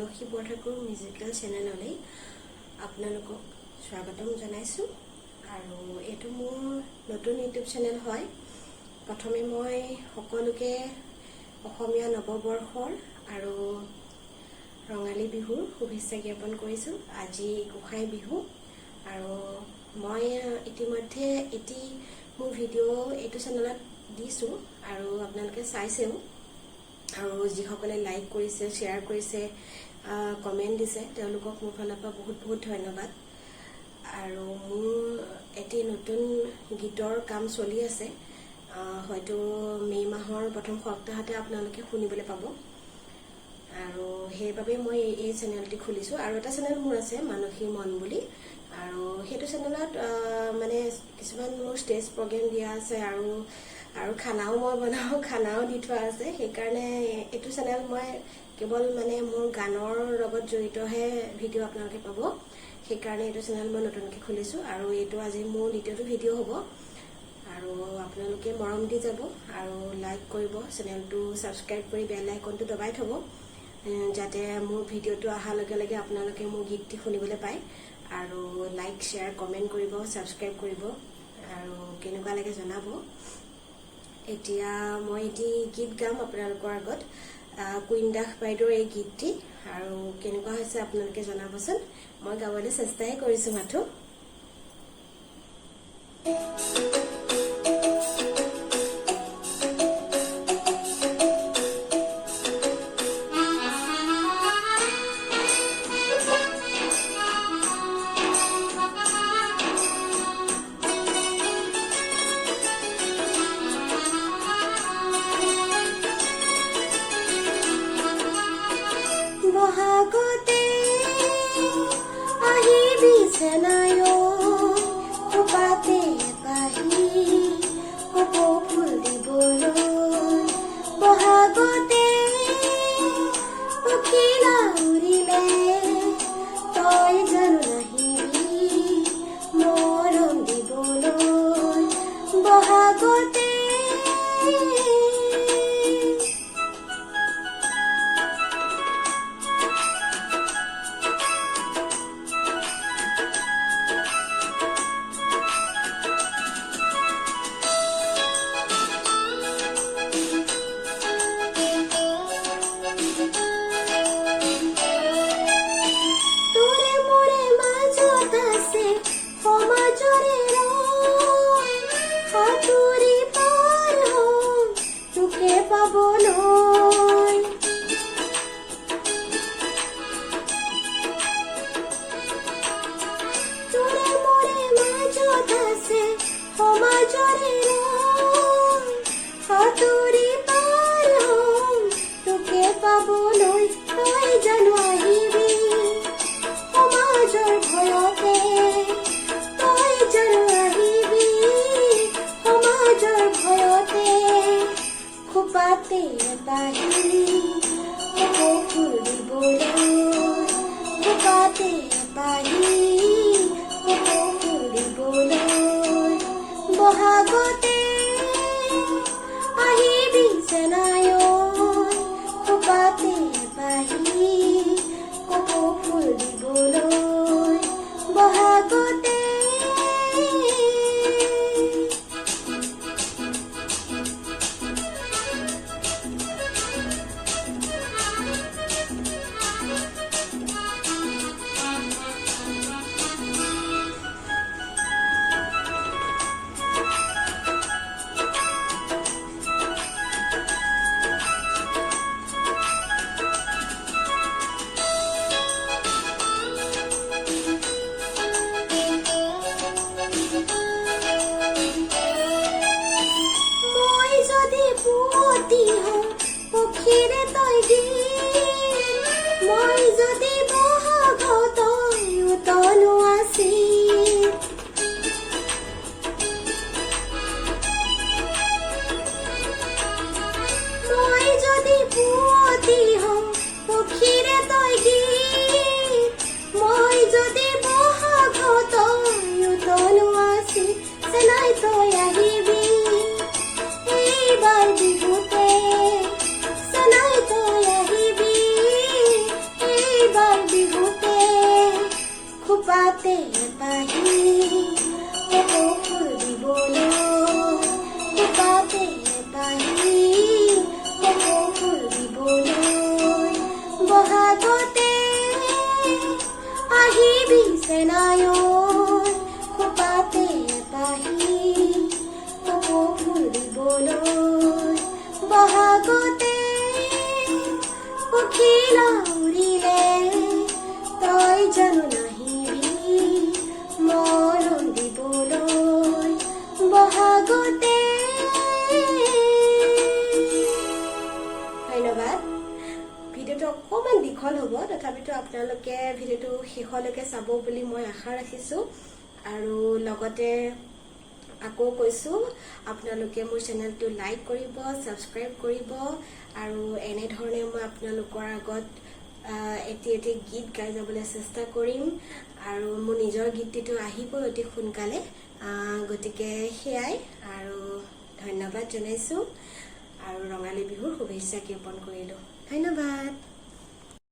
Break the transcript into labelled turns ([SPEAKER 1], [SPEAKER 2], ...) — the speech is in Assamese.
[SPEAKER 1] মানসী বৰঠাকুৰ মিউজিকেল চেনেললৈ আপোনালোকক স্বাগতম জনাইছোঁ। আৰু এইটো মোৰ নতুন ইউটিউব চেনেল হয়। প্ৰথমে মই সকলোকে অসমীয়া নৱবৰ্ষৰ আৰু ৰঙালী বিহুৰ শুভেচ্ছা জ্ঞাপন কৰিছোঁ। আজি গোঁসাই বিহু আৰু মই ইতিমধ্যে এটি মোৰ ভিডিঅ' এইটো চেনেলত দিছোঁ আৰু আপোনালোকে চাইছেও। আৰু যিসকলে লাইক কৰিছে, শ্বেয়াৰ কৰিছে, কমেণ্ট দিছে, তেওঁলোকক মোৰ ফালৰ পৰা বহুত বহুত ধন্যবাদ। আৰু মোৰ এটি নতুন গীতৰ কাম চলি আছে। হয়তো মে' মাহৰ প্ৰথম সপ্তাহতে আপোনালোকে শুনিবলৈ পাব। আৰু সেইবাবে মই এই চেনেলটি খুলিছোঁ। আৰু এটা চেনেল মোৰ আছে মানসী মন বুলি। আৰু সেইটো চেনেলত মানে কিছুমান মোৰ ষ্টেজ প্ৰগ্ৰেম দিয়া আছে আৰু আৰু খানাও মই বনাওঁ, খানাও দি থোৱা আছে। সেইকাৰণে এইটো চেনেল মই কেৱল মানে মোৰ গানৰ লগত জড়িতহে ভিডিঅ' আপোনালোকে পাব। সেইকাৰণে এইটো চেনেল মই নতুনকৈ খুলিছোঁ। আৰু এইটো আজি মোৰ দ্বিতীয়টো ভিডিঅ' হ'ব। আৰু আপোনালোকে মৰম দি যাব আৰু লাইক কৰিব, চেনেলটো ছাবস্ক্ৰাইব কৰি বেল আইকনটো দবাই থ'ব, যাতে মোৰ ভিডিঅ'টো অহাৰ লগে লগে আপোনালোকে মোৰ গীতটি শুনিবলৈ পায়। আৰু লাইক, শ্বেয়াৰ, কমেণ্ট কৰিব, ছাবস্ক্ৰাইব কৰিব আৰু কেনেকুৱা লাগে জনাব। এতিয়া মই এটি গীত গাম আপোনালোকৰ আগত, কুইন দাস বাইদেউৰ এই গীতটি। আৰু কেনেকুৱা হৈছে আপোনালোকে জনাবচোন। মই গাবলৈ চেষ্টাহে কৰিছোঁ মাথো। বহাগতে আহিবি চেনাই, খোপাতে পাহি কপৌ ফুল দিবলৈ। বহাগতে পখিলা উৰিলে তই জানো নাহিবি মৰম দিবলৈ? বহাগতে। তোৰে মোৰে মাজত আছে সমাজৰে ৰং, সাঁতুৰি পাৰ হম তোকে পাবলৈ। তোৰে মোৰে মাজত আছে সমাজৰে ৰং, সাঁতুৰি পাৰ হম তোকে পাবলৈ। তই জানো আহিবি সমাজৰ ভয়তে? তই জানো আহিবি সমাজৰ ভয়তে? খোপাতে পাহি কপৌ ফুল দিবলৈ, খোপাতে পাহি কপৌ ফুল দিবলৈ। বহাগতে আহিবি চেনাই, খোপাতে পাহি কপৌ ফুল দিবলৈ। বহাগতে। মই যদি পুৱতি হওঁ, পক্ষীৰে তই গীত। মই যদি বহাগ, তই উতনু আছিল। মই যদি পুৱতি হওঁ, পক্ষীৰে তই গীত। মই যদি বহাগ, তই উতনু আছিল। চেনাই, তই আহিবি এইবাৰ বিহুতে। চেনাই, তই আহিবি। এইবাৰ বিহুতে খোপাতে এপাহি কপৌ ফুল দিবলৈ, খোপাতে এপাহি কপৌ ফুল দিবলৈ। বহাগতে আহিবি চেনাই, খোপাতে এপাহি কপৌ ফুল দিবলৈ। বহাগতে পখিলা উৰিলে তই জানো নাহিবি মৰম দিবলৈ বহাগতে? ধন্যবাদ। ভিডিঅ'টো অকণমান দীঘল হ'ব, তথাপিতো আপোনালোকে ভিডিঅ'টো শেষলৈকে চাব বুলি মই আশা ৰাখিছোঁ। আৰু লগতে আকৌ কৈছোঁ, আপোনালোকে মোৰ চেনেলটো লাইক কৰিব, ছাবস্ক্ৰাইব কৰিব আৰু এনেধৰণে মই আপোনালোকৰ আগত এটি এটি গীত গাই যাবলৈ চেষ্টা কৰিম আৰু মোৰ নিজৰ গীতটিটো আহিব অতি সোনকালে। গতিকে সেয়াই আৰু ধন্যবাদ জনাইছোঁ আৰু ৰঙালী বিহুৰ শুভেচ্ছা জ্ঞাপন কৰিলোঁ। ধন্যবাদ।